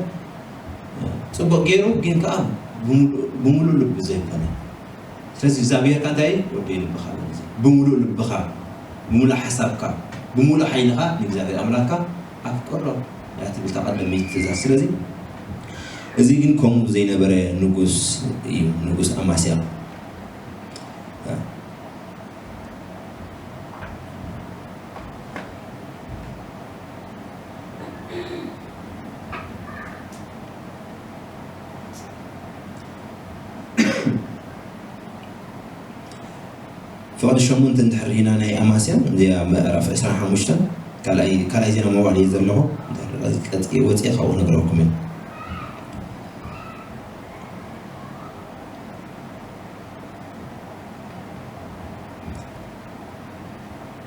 ጽቡቕ ገይሩ፣ ግን ከኣ ብምሉ-፣ ብምሉእ ልቢ ዘይኮነ። ስለዚ እግዚኣብሔር ከ እንታይ እዩ? ወደይ ልብኻ በል። እዚ ብምሉእ ልብኻ፣ ብምሉእ ሓሳብካ፣ ብምሉእ ሓይልኻ ንእግዚኣብሔር ኣምላኽካ ኣፍቅሮ እያ ትብል እታ ቀዳመይቲ ትእዛዝ። ስለዚ እዚ ግን ከምኡ ዘይነበረ ንጉስ እዩ፣ ንጉስ ኣማስያ። ፍቕዲ ሸሞንተ እንድሕር ርኢና ናይ ኣማስያ፣ እዚኣ ምዕራፍ ዕስራን ሓሙሽተን፣ ካልኣይ፣ ካልኣይ ዜና መዋዕል እየ ዘለኹ። እንድሕር ቀጽ-፣ ወጽየ ካብኡ ነግረኩም እየ።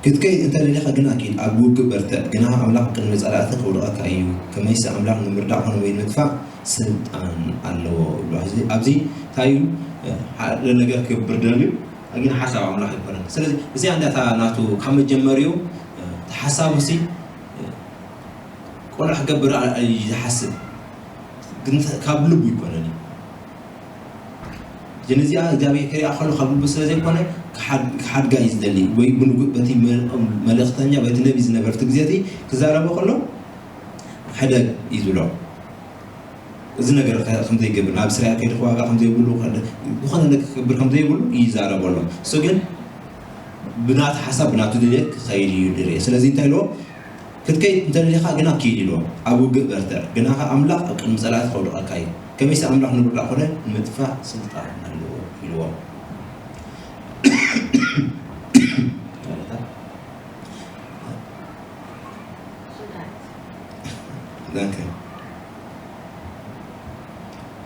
ክትከይድ እንተ ደሊኻ ግና ኪድ፣ ኣብ ውግእ በርትዕ፣ ግናኸ ኣምላኽ ቅድሚ ጸላእቲ ከውድቐካ እዩ፣ ከመይሲ ኣምላኽ ንምርዳእ ኾነ ወይ ንምጥፋእ ስልጣን ኣለዎ ይብሎ። ኣብዚ፣ ኣብዚ እንታይ እዩ? ሓደ ነገር ክገብር ደልዩ፣ ግን ሓሳብ ኣምላኽ ኣይኮነን። ስለዚ እዚኣ እንዳ እታ ናቱ ካብ መጀመሪኡ፣ እቲ ሓሳቡሲ፣ ቆልዓ ክገብር ኣ-፣ እዩ ዝሓስብ፣ ግን ካብ ልቡ ኣይኮነን እዩ። ግን እዚኣ እግዚኣብሔር ክሪኣ ከሎ ካብ ልቡ ስለ ዘይኮነ ክሓድ-፣ ክሓድጋ እዩ ዝደሊ፣ ወይ ብንጉ-፣ በቲ መ-፣ መልእኽተኛ፣ በቲ ነቢ ዝነበረ እቲ ግዜ እቲ ክዛረቦ ከሎ ሕደግ እዩ ዝብሎ። እዚ ነገር ከ-፣ ከም ዘይገብር፣ ናብ እስራኤል ከይዱ ክዋጋእ ከም ዘይብሉ፣ ከ-፣ ዝኾነ ነገር ክገብር ከም ዘይብሉ እዩ ይዛረበሎም። እሱ ግን ብናቱ ሓሳብ፣ ብናቱ ድሌት ክኸይድ እዩ ዝርኢ። ስለዚ እንታይ ኢልዎ? "ክትከይድ እንተ ደሊኻ ግና ኪድ" ኢልዎ። "ኣብ ውግእ በርትዕ፣ ግናኸ ኣምላኽ ኣብ ቅድሚ ጸላእቲ ከውድቐካ እዩ። ከመይሲ ኣምላኽ ንምርዳእ ኮነ ንምጥፋእ ስልጣን ኣለዎ" ኢልዎ። ዳንከ።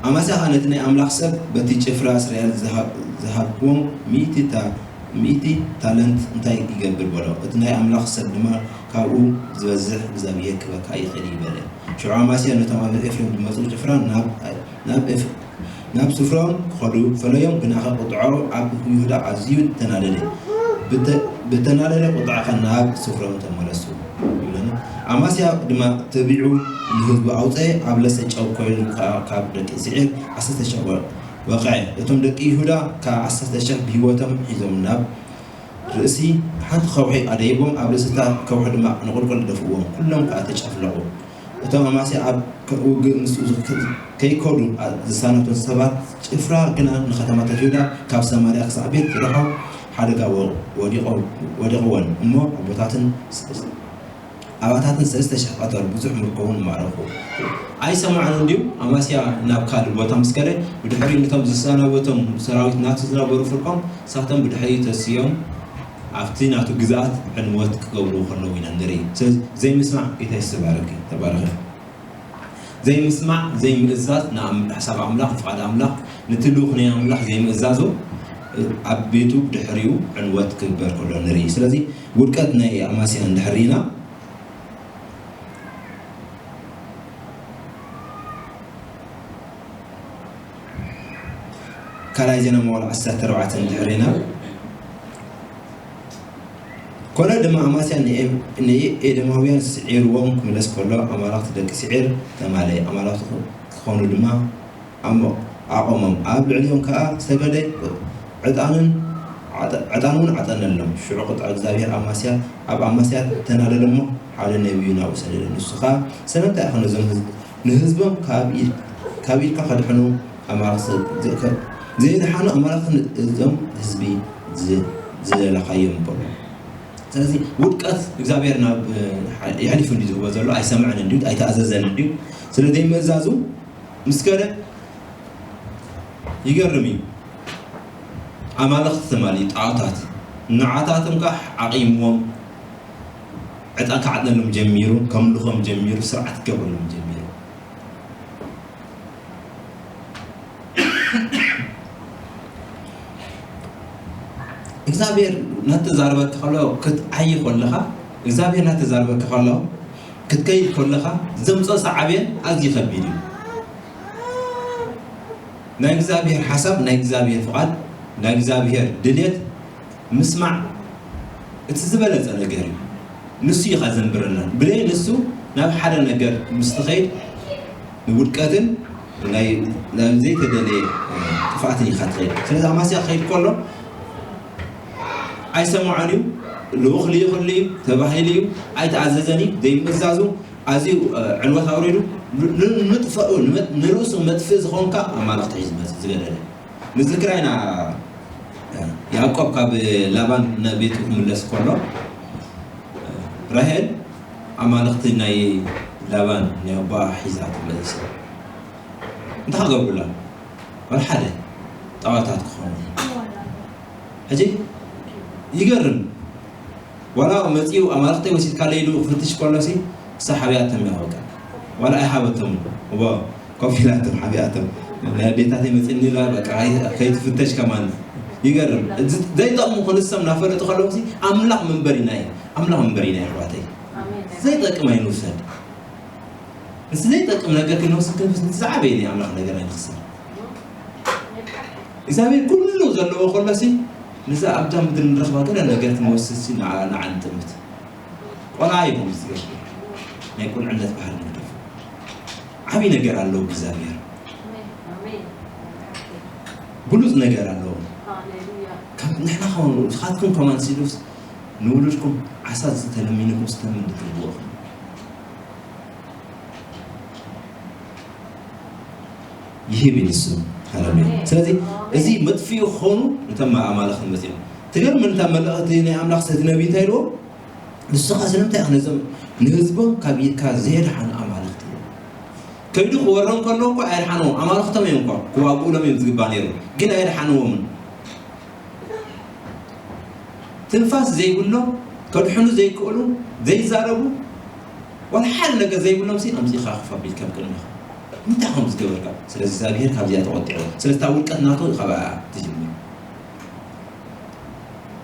ኣማስያ ኸኣ ነቲ ናይ ኣምላኽ ሰብ በቲ ጭፍራ እስራኤል ዝሃ-፣ ዝሃብክዎም ሚእቲ ታ-፣ ሚእቲ ታለንት እንታይ ይገብር በሎ። እቲ ናይ ኣምላኽ ሰብ ድማ ካብኡ ዝበዝሕ እግዚኣብሔር ክበካ ይኽእል እዩ በለ። ሽዑ ኣማስያ ነቶም ኣብ ኤፍሬም ዝመጹ ጭፍራ ናብ፣ ናብ ኤፍ-፣ ናብ ስፍራኦም ክኸዱ ፈለዮም፣ ግናኸ ቁጥዖ ኣብ ይሁዳ ኣዝዩ ተናደደ። ብተ-፣ ብተናደደ ቁጥዖ ኸኣ ናብ ስፍራኦም ተመለሱ ይብለና። ኣማስያ ድማ ተቢዑ ንህዝቡ ኣውጸአ፣ ኣብ ለሰ ጨው ኮይኑ ከኣ ካብ ደቂ ስዒር ዓሰርተ ሽሕ ወ-፣ ወቕዐ። እቶም ደቂ ይሁዳ ከኣ ዓሰርተ ሽሕ ብህይወቶም ሒዞም ናብ ርእሲ ሓንቲ ከውሒ ኣደይቦም፣ ኣብ ርእሲ እታ ከውሒ ድማ ንቑልቁል ደፍእዎም። ኩሎም ከኣ ተጨፍለቑ። እቶም ኣማስያ ኣብ ከ-፣ ውግእ ምስኡ ዝክ-፣ ከይከዱ ኣ-፣ ዝሳነቶም ሰባት ጭፍራ ግና ንከተማታት ይሁዳ ካብ ሰማርያ ክሳዕ ቤት ረሖ ሓደጋ ወ-፣ ወዲቖ-፣ ወዲቕወን እሞ ኣቦታትን ስ-፣ ኣባታትን ሰለስተ ሽሕ ቀተሉ፣ ብዙሕ ምርኮ እውን ማረኹ። ኣይሰማዕን እንድዩ? ኣማስያ ናብ ካልእ ቦታ ምስ ከደ፣ ብድሕሪኡ ነቶም ዝሰናበቶም ሰራዊት ናቱ ዝነበሩ ፍርቆም፣ ንሳቶም ብድሕሪኡ ተሲኦም ኣብቲ ናቱ ግዝኣት ዕንወት ክገብሩ ከለዉ ኢና ንርኢ። ስለዚ ዘይምስማዕ፣ ጌታ ይባረክ፣ ተባረኸ። ዘይምስማዕ፣ ዘይምእዛዝ ንኣም-፣ ንሓሳብ ኣምላኽ፣ ንፍቓድ ኣምላኽ፣ ነቲ ልኡኽ ናይ ኣምላኽ ዘይምእዛዙ፣ ኣብ ቤቱ ብድሕሪኡ ዕንወት ክግበር ከሎ ንርኢ። ስለዚ ውድቀት ናይ ኣማስያ እንድሕር ርኢና፣ ካልኣይ ዜና መዋዕል ዓሰርተ ኣርባዕተ እንድሕር ርኢና፣ ኮነ ድማ ኣማስያ ንኤ-፣ ንኤደማውያን ስዒርዎም ክምለስ ከሎ፣ ኣማልኽቲ ደቂ ስዒር ተማለየ። ኣማልኽቱ ክኾኑ ድማ ኣሞ-፣ ኣቖሞም። ኣብ ልዕሊኦም ከኣ ሰገደ፣ ዕጣንን ዓጠ-፣ ዕጣን እውን ዓጠነሎም። ሽዑ ቁጥዐ እግዚኣብሔር ኣማስያ፣ ኣብ ኣማስያ ተናደደ እሞ፣ ሓደ ነቢይ ናብኡ ሰደደ። ንሱ ኸኣ፣ "ስለምንታይ ኢኻ ነዞም ህዝ-፣ ንህዝቦም ካብ ኢድ-፣ ካብ ኢድካ ከድሕኑ ኣማልኽቲ ዘ-፣ ከ-፣ ዘየድሓኑ ኣማልኽቲ እዞም ህዝቢ ዝ-፣ ዝደለኻዮም?" በሎ። ስለዚ ውድቀት እግዚኣብሔር ናብ፣ እ፣ የሕሊፉ እንድዩ ዝህቦ ዘሎ፣ ኣይሰምዐን እንድዩ፣ ኣይተኣዘዘን እንድዩ። ስለ ዘይምእዛዙ ምስ ከደ ይገርም እዩ። ኣማልኽቲ ትማሊ ጣዖታት፣ ንዓታቶም ከኣ ዓቒምዎም፣ ዕጣን ክዓጥነሎም ጀሚሩ፣ ከምልኾም ጀሚሩ፣ ስርዓት ክገብረሎም ጀሚሩ። እግዚኣብሔር እናተዛረበካ ከሎ ክትዓዪ ከለኻ፣ እግዚኣብሔር እናተዛረበካ ከሎ ክትከይድ ከለኻ ዘምፅኦ ሳዕቤን ኣዝዩ ከቢድ እዩ። ናይ እግዚኣብሔር ሓሳብ፣ ናይ እግዚኣብሔር ፍቓድ፣ ናይ እግዚኣብሔር ድልየት ምስማዕ እቲ ዝበለጸ ነገር እዩ። ንሱ እዩ ከዘንብረና። ብዘይ ንሱ ናብ ሓደ ነገር ምስ ትኸይድ ንውድቀትን ናይ፣ ናብ ዘይተደለየ ጥፍኣትን ኢኻ ትኸይድ። ስለዚ ኣማስያ ክኸይድ ከሎ ኣይሰምዖን እዩ፣ ልኡኽ ልኢኽሉ እዩ፣ ተባሂሉ እዩ፣ ኣይተኣዘዘን እዩ፣ ዘይምእዛዙ ኣዝዩ፣ እ፣ ዕንወት ኣውሪዱ፣ ን-፣ ን-፣ ንጥፈኡ፣ ንመ-፣ ንርእሱ መጥፍኢ ዝኾንካ ኣማልኽቲ ሒዙ ዝመጽእ ዝገደለ። ንዝክራ ኢና፣ እ፣ ያዕቆብ ካብ ላባን ንቤቱ ክምለስ ከሎ፣ እ፣ ራሄል ኣማልኽቲ ናይ ላባን ናይ ኣቦኣ ሒዛ ተመሊሳ። እንታይ ክገብሩላ? ዋላ ሓደ ጣዖታት ክኾኑ። ሕጂ ይገርም። ዋላ መጺኡ ኣማልኽተይ ወሲድካለይ ኢሉ ክፍትሽ ከሎሲ፣ ንሳ ሓቢኣቶም እያ በቃ። ዋላ ኣይሃበቶምን። እዎ፣ ኮፍ ኢላቶም ሓቢኣቶም። ናይ ኣዴታተይ መጺእኒ ኢላ በቃ፣ ኣይ-፣ ከይትፍተሽ ከማን። ይገርም። እዚ ዘይጠቕሙ ክንሶም እናፈለጡ ከለውሲ፣ ኣምላኽ መንበሪና እዩ። ኣምላኽ መንበሪና እዩ፣ ኣሕዋተይ። ኣሜን። ዘይጠቅም ኣይንውሰድ። ምስ ዘይጠቅም ነገር ክንወስድ ክንፍስ፣ ምስ ዝዓበየ ናይ ኣምላኽ ነገር ኣይንኽሰር። እግዚኣብሔር ኩሉ ዘለዎ ከሎሲ፣ ነዛ ኣብዛ ምድሪ ንረኽባ ገለ ነገር ክንወስድሲ ንዓ-፣ ንዓ ንጥምት። ቆልዓ ይኹን ዝገብር ናይ ቁልዕነት ባህሪ ንግደፎ። ዓብዪ ነገር ኣለዎ እግዚኣብሔር። ኣሜን። ብሉጽ ነገር ኣለዎ። ሃሌሉያ። ካብ ንሕና ኸ-፣ ንስኻትኩም ከማን ሲሉስ ንውሉድኩም ዓሳ ዝተለሚንኩም ዝተምን ትብልዎ። ይህብ እዩ ንሱ። ሃሌሉያ። ስለዚ እዚ መጥፍኢ ክኾኑ ነቶም ኣማልኽቲ መጺኦም። ትገርም፣ ነታ መልእኽቲ ናይ ኣምላኽ ሰቲ ነቢይ እንታይ ኢልዎ? ንስኻ ስለምንታይ ኢኻ ነዞም ንህዝቦም ካብ ኢድካ ዘየድሓኑ ኣማልኽቲ? ከይዱ ክወሮም ከሎ እኮ ኣየድሓንዎም። ኣማልኽቶም እዮም እኮ ክዋግኡሎም እዮም ዝግባእ ነይሩ። ግን ኣየድሓንዎምን። ትንፋስ ዘይብሎም፣ ከድሕኑ ዘይክእሉ፣ ዘይዛረቡ፣ ዋላ ሓደ ነገር ዘይብሎም ሲ ኣምጺእኻ ኮፍ ኣቢልካ ኣብ ቅድሚኻ። እንታይ ከም ዝገበርካ? ስለዚ እግዚኣብሄር ካብዚኣ ተቖጢዑ። ስለዚ እታ ውድቀት ናቱ ካብኣ ትጅምር።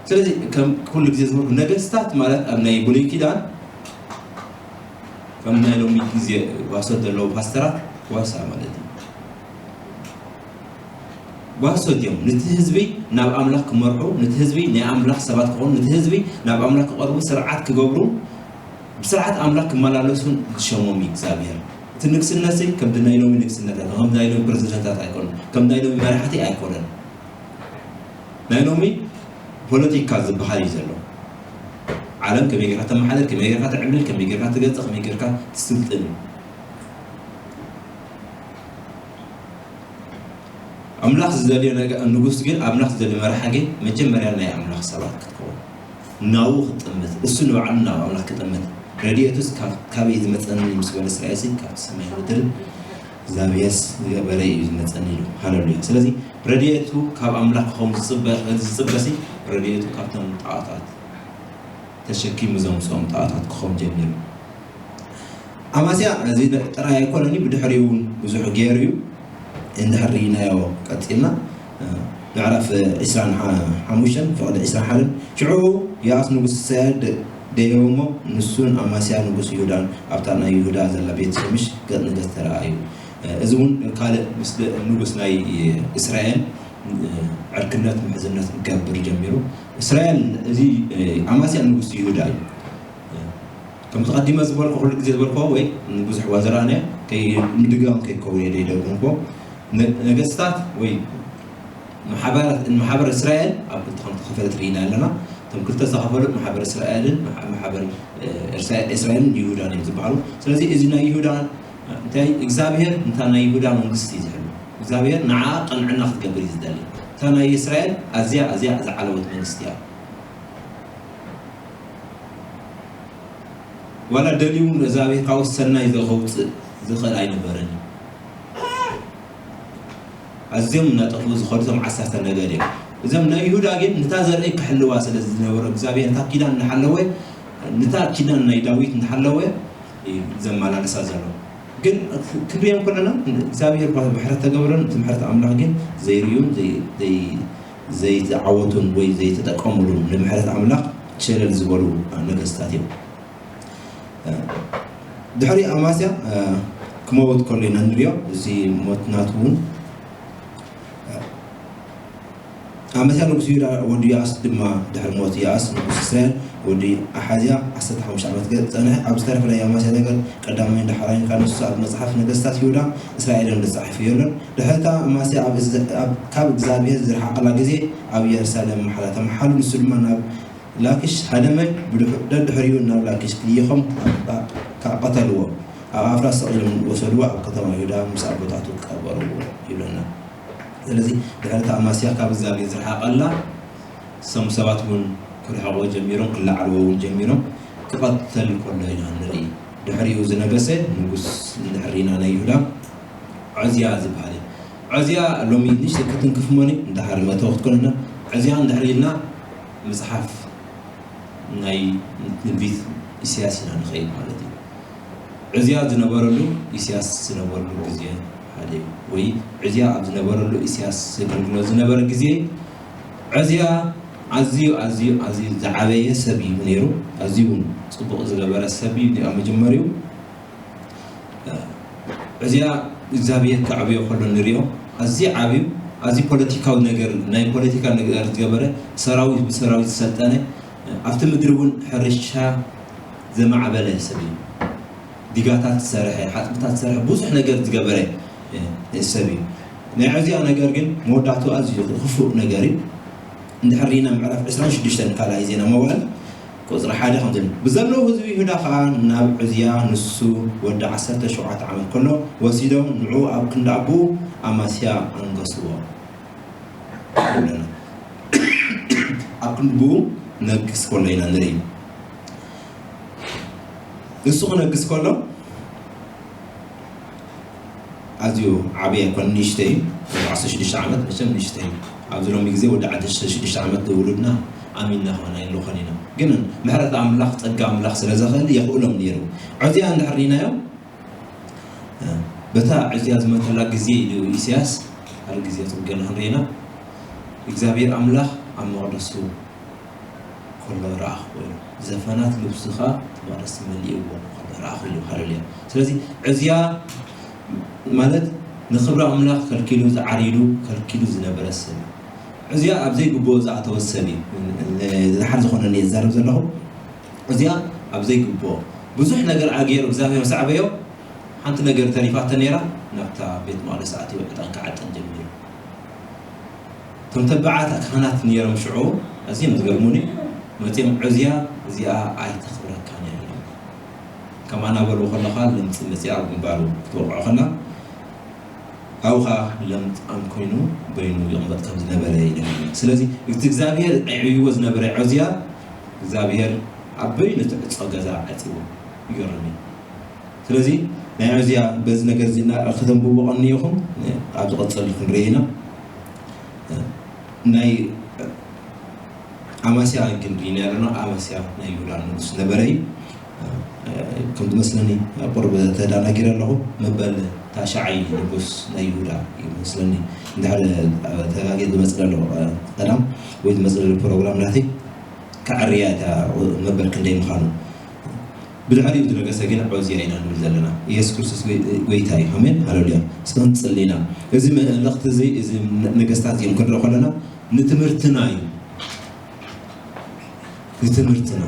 ስለዚ ከም ኩሉ ግዜ ዝበልኩ ነገስታት ማለት ኣብ ናይ ብሉይ ኪዳን ከም ናይ ሎሚ ግዜ ጓሶት ዘለዉ ፓስተራት ጓሳ ማለት እዩ። ጓሶት እዮም። ነቲ ህዝቢ ናብ ኣምላኽ ክመርሑ፣ ነቲ ህዝቢ ናይ ኣምላኽ ሰባት ክኾኑ፣ ነቲ ህዝቢ ናብ ኣምላኽ ክቐርቡ፣ ስርዓት ክገብሩ፣ ብስርዓት ኣምላኽ ክመላለሱን ዝሸሞም እዩ እግዚኣብሔር። እቲ ንግስነትሲ ከምቲ ናይ ሎሚ ንግስነታት፣ ከምቲ ናይ ሎሚ ፕረዚደንታት ኣይኮነን፣ ከም ናይ ሎሚ መራሕቲ ኣይኮነን። ናይ ሎሚ ፖለቲካ ዝበሃል እዩ ዘሎ። ዓለም ከመይ ጌርካ ተመሓደር፣ ከመይ ጌርካ ትዕብልል፣ ከመይ ጌርካ ትገዝእ፣ ከመይ ጌርካ ትስልጥን እዩ። ኣምላኽ ዝደልዮ ነገር፣ ንጉስ ግን፣ ኣምላኽ ዝደልዮ መራሒ ግን መጀመርያ ናይ ኣምላኽ ሰባት ክትከውን፣ ናብኡ ክትጥምት፣ እሱ ንባዕሉ ናብ ኣምላኽ ክጥምት። ረድኤቱስ ካብ፣ ካበይ ዝመጸኒ ምስ በለ እስራኤልሲ፣ ካብቲ ሰማይ ምድርን እግዚኣብሔርስ ዝገበረ እዩ ዝመጸኒ ኢሉ። ሃሌሉያ። ስለዚ ረድኤቱ ካብ ኣምላኽ ክኸውን ዝጽበ-፣ ዝጽበሲ ረድኤቱ ካብቶም ጣዖታት ተሸኪሙ ዘምጽኦም ጣዖታት ክኸውን ጀሚሩ። ኣማስያ እዚ ጥራይ ኣይኮነን፣ ብድሕሪኡ እውን ብዙሕ ገይሩ እዩ። እንድሕር ርኢናዮ ቀጺልና፣ ምዕራፍ ዕስራን ሓሙሽተን ፍቕዲ ዕስራን ሓደን፣ ሽዑ ዮኣስ ንጉስ እስራኤል ደ-፣ ደየቦ እሞ፣ ንሱን ኣማስያ ንጉስ ይሁዳን ኣብታ ናይ ይሁዳ ዘላ ቤት ሸምሽ ገጽ ንገጽ ተረኣዩ። እዚ እውን ካልእ ምስ ደ-፣ ንጉስ ናይ እስራኤል ዕርክነት ምሕዝነት ክገብር ጀሚሩ። እስራኤል፣ እዚ ኣማስያ ንጉስ ይሁዳ እዩ። ከምቲ ቀዲመ ዝበልኩ፣ ኩሉ ግዜ ዝበልኩ ወይ ብዙሕ እዋን ዝረኣናዮ፣ ከይ ምድጋም ከይከውን እየ ደይደግምኩ። ነ-፣ ነገስታት ወይ ማሕበራት፣ ማሕበር እስራኤል ኣብ ክልተ ከም ተኸፈለት ርኢና ኣለና። እቶም ክልተ ዝተኸፈሉ ማሕበር እስራኤልን ማሕ-፣ ማሕበር፣ እ፣ እስራኤልን ይሁዳን እዮም ዝበሃሉ። ስለዚ እዚ ናይ ይሁዳ እንታይ እግዚኣብሔር እንታ ናይ ይሁዳ መንግስቲ እዩ ዝሕሉ። እግዚኣብሔር ንዓ ቅንዕና ክትገብር እዩ ዝደሊ። እታ ናይ እስራኤል ኣዝያ፣ ኣዝያ ዝዓለወት መንግስቲ እያ። ዋላ ደልዩ እውን እግዚኣብሔር ካብኡ ሰናይ ዘኸውፅእ ዝኽእል ኣይነበረን። ኣዝዮም እናጠፍኡ ዝኸዱ እቶም ዓሰርተ ነገድ እዮም። እዞም ናይ ይሁዳ ግን ነታ ዘርኢ ክሕልዋ ስለ ዝነበሮ እግዚኣብሔር ነታ ኪዳን እናሓለወ፣ ነታ ኪዳን ናይ ዳዊት እናሓለወ እዩ ዘመላለሳ ዘሎ። ግን ክንሪኦም ከለና እግዚኣብሔር እኳ ምሕረት ተገብረን እቲ ምሕረት ኣምላኽ ግን ዘይርእዩን ዘይ-፣ ዘይ-፣ ዘይተዓወቱን ወይ ዘይተጠቀሙሉን ንምሕረት ኣምላኽ ሸለል ዝበሉ ነገስታት እዮም። ድሕሪ ኣማስያ ክመውት ከሎ ኢና ንሪኦ። እዚ ሞት ናቱ እውን ኣመሲያ ንጉስ ይሁዳ ወዲ ዮኣስ ድማ ድሕሪ ሞት ዮኣስ ንጉስ እስራኤል ወዲ ኣሓዝያ ዓሰርተ ሓሙሽተ ዓመት ገ-፣ ጸንሐ። ኣብ ዝተረፈ ናይ ኣመሲያ ነገር ቀዳማይን ዳሕራይን ከኣ ንሱ ኣብ መጽሓፍ ነገስታት ይሁዳ እስራኤልን ዝጸሓፈ የሎን። ድሕሪ እታ ኣማስያ ኣብ እዝ-፣ ኣብ፣ ካብ እግዚኣብሔር ዝረሓቐላ ግዜ ኣብ ኢየሩሳሌም መሓላ ተመሓሉ። ንሱ ድማ ናብ ላኪሽ ሃደመ። ብድሕ-፣ ደድሕሪኡ ናብ ላኪሽ ክልኢኾም ከኣ ቀተልዎ። ኣብ ኣፍራስ ሰቒሎም ወሰድዎ፣ ኣብ ከተማ ይሁዳ ምስ ኣቦታቱ ቀበርዎ ይብለና። ስለዚ ድሕሪ እታ ኣማስያ ካብ እግዚኣብሔር ዝረሓቐላ ሰም ሰባት እውን ክርሕቕዎ ጀሚሮም፣ ክለዓልዎ እውን ጀሚሮም። ክቐተል ከሎ ኢና ንርኢ። ድሕሪኡ ዝነገሰ ንጉስ እንድሕር ርኢና ናይ ይሁዳ ዖዝያ ዝበሃል እዩ። ዖዝያ ሎሚ ንእሽተይ ክትንክፍ እሞኒ እንድሕር መእተዊ ክትኮነና። ዖዝያ እንድሕር ኢልና መጽሓፍ ናይ ትንቢት ኢሳያስ ኢና ንኸይድ ማለት እዩ። ዑዝያ ዝነበረሉ ኢሳያስ ዝነበረሉ ግዜ ሓደ እዩ። ወይ ዑዝያ ኣብ ዝነበረሉ ኢሳያስ ዘገልግሎ ዝነበረ ግዜ ዑዝያ ኣዝዩ፣ ኣዝዩ፣ ኣዝዩ ዝዓበየ ሰብ እዩ ነይሩ። ኣዝዩ እውን ጽቡቕ ዝገበረ ሰብ እዩ ኣብ መጀመሪኡ። ዑዝያ እግዚኣብሔር ከዕብዮ ከሎ ንሪኦ። ኣዝዩ ዓብዩ፣ ኣዝዩ ፖለቲካዊ ነገር፣ ናይ ፖለቲካ ነገር ዝገበረ፣ ሰራዊት ብሰራዊት ዝሰልጠነ፣ ኣብቲ ምድሪ እውን ሕርሻ ዘማዕበለ ሰብ እዩ። ዲጋታት ዝሰርሐ፣ ሓጽብታት ዝሰርሐ፣ ብዙሕ ነገር ዝገበረ፣ እ፣ ሰብ እዩ። ናይ ዑዝያ ነገር ግን መወዳእቱ ኣዝዩ ክፉእ ነገር እዩ። እንድሕር ርኢና ምዕራፍ ዕስራን ሽዱሽተን ካልኣይ ዜና መዋዕል ቁጽሪ ሓደ ከምዚ ኢሉ፣ ብዘለዉ ህዝቢ ይሁዳ ኸኣ ናብ ዑዝያ ንሱ ወዲ ዓሰርተ ሸውዓተ ዓመት ከሎ ወሲዶም ንዕኡ ኣብ ክንዲ ኣቦኡ ኣማስያ ኣንገስዎ። ይብለና። ኣብ ክንዲ ብኡ ነግስ ከሎ ኢና ንርኢ። ንሱ ክነግስ ከሎ ኣዝዩ ዓብዪ ኣይኮነን፣ ንእሽተይ እዩ። ወዲ ዓሰርተ ሽዱሽተ ዓመት መቸም ንእሽተይ እዩ። ኣብዚ ሎሚ ግዜ ወዲ ዓሰርተ ሽዱሽተ ዓመት ውሉድና ኣሚንና ከማን ኣይንልኾን ኢና። ግን ምሕረት ኣምላኽ፣ ጸጋ ኣምላኽ ስለ ዘኽእል የኽእሎም ነይሩ። ዖዝያ እንድሕር ርኢናዮ፣ በታ ዑዝያ ዝመተላ ግዜ ኢሉ ኢሳያስ፣ ሓደ ግዜ ጽቡቕ ጌርና ክንርኢ ኢና። እግዚኣብሔር ኣምላኽ ኣብ መቕደሱ ከሎ ረኣኽዎ ኢሉ። ዘፈናት ልብሱ ኸኣ መቕደስ መሊእዎ ከሎ ረኣኹ ኢሉ። ሃሌሉያ። ስለዚ ዑዝያ ማለት ንኽብሪ ኣምላኽ ከልኪሉ፣ ዝዓሪዱ ከልኪሉ ዝነበረ ሰብ እዩ። ዑዝያ ኣብ ዘይግብኦ ዝኣተወ ሰብ እዩ። ን-፣ ን-፣ ንደሓር ዝኾነ እየ ዝዛረብ ዘለኹ። ዑዝያ ኣብ ዘይግብኦ ብዙሕ ነገር ኣገይሩ እግዚኣብሔር ምስ ዓበዮ፣ ሓንቲ ነገር ተሪፋቶ ነይራ፣ ናብታ ቤት መቕደስ ኣትዩ ዕጣን ክዓጥን ጀሚሩ። እቶም ተባዓት ካህናት ነይሮም ሽዑ፣ ኣዝዮም ዝገርሙኒ፣ መጺኦም ዑዝያ እዚኣ ኣይተኽብረካን እያ ኢሎም። ከምኣ እናበልዎ ከለኻ ለምጺ መጺኣ ኣብ ግንባሩ ክትወቕዖ ከላ፣ ኣብኡ ኸኣ ለምጻም ኮይኑ በይኑ ይቕመጥ ከም ዝነበረ ይነግረና። ስለዚ እቲ እግዚኣብሔር ኣዕብይዎ ዝነበረ ዖዝያ፣ እግዚኣብሔር ኣብ በይኑ እቲ ዕጾ ገዛ ዓጺዎ። ይገርም እዩ። ስለዚ ናይ ዖዝያ በዚ ነገር እዚ እና-፣ ከተንብቡ ቀንየኹም፣ ኣብ ዝቐጽል ክንርኢ ኢና። ናይ ኣማስያ ግን ርኢና ኣለና። ኣማስያ ናይ ይሁዳ ንጉስ ነበረ እዩ። ከም ዝመስለኒ ኣብ ቁሩብ ተዳናጊረ ኣለኹ። መበል ታሽዓይ ንጉስ ናይ ይሁዳ እዩ መስለኒ። እንድሕር ተጋግየ ዝመጽእ ዘሎ ቀዳም ወይ ዝመጽእ ዘሎ ፕሮግራም ናተይ ከዐርያ እታ መበል ክንደይ ምዃኑ። ብድሕሪኡ ዝነገሰ ግን ዖዝያ ኢና ንብል ዘለና። ኢየሱስ ክርስቶስ ጎይ-፣ ጎይታ እዩ። ኣሜን። ሃሌሉያ። እስከ ክንጽሊ ኢና። እዚ መልእኽቲ እዚ፣ እዚ ነገስታት እዚኦም ክንርኢ ከለና ንትምህርትና እዩ። ንትምህርትና።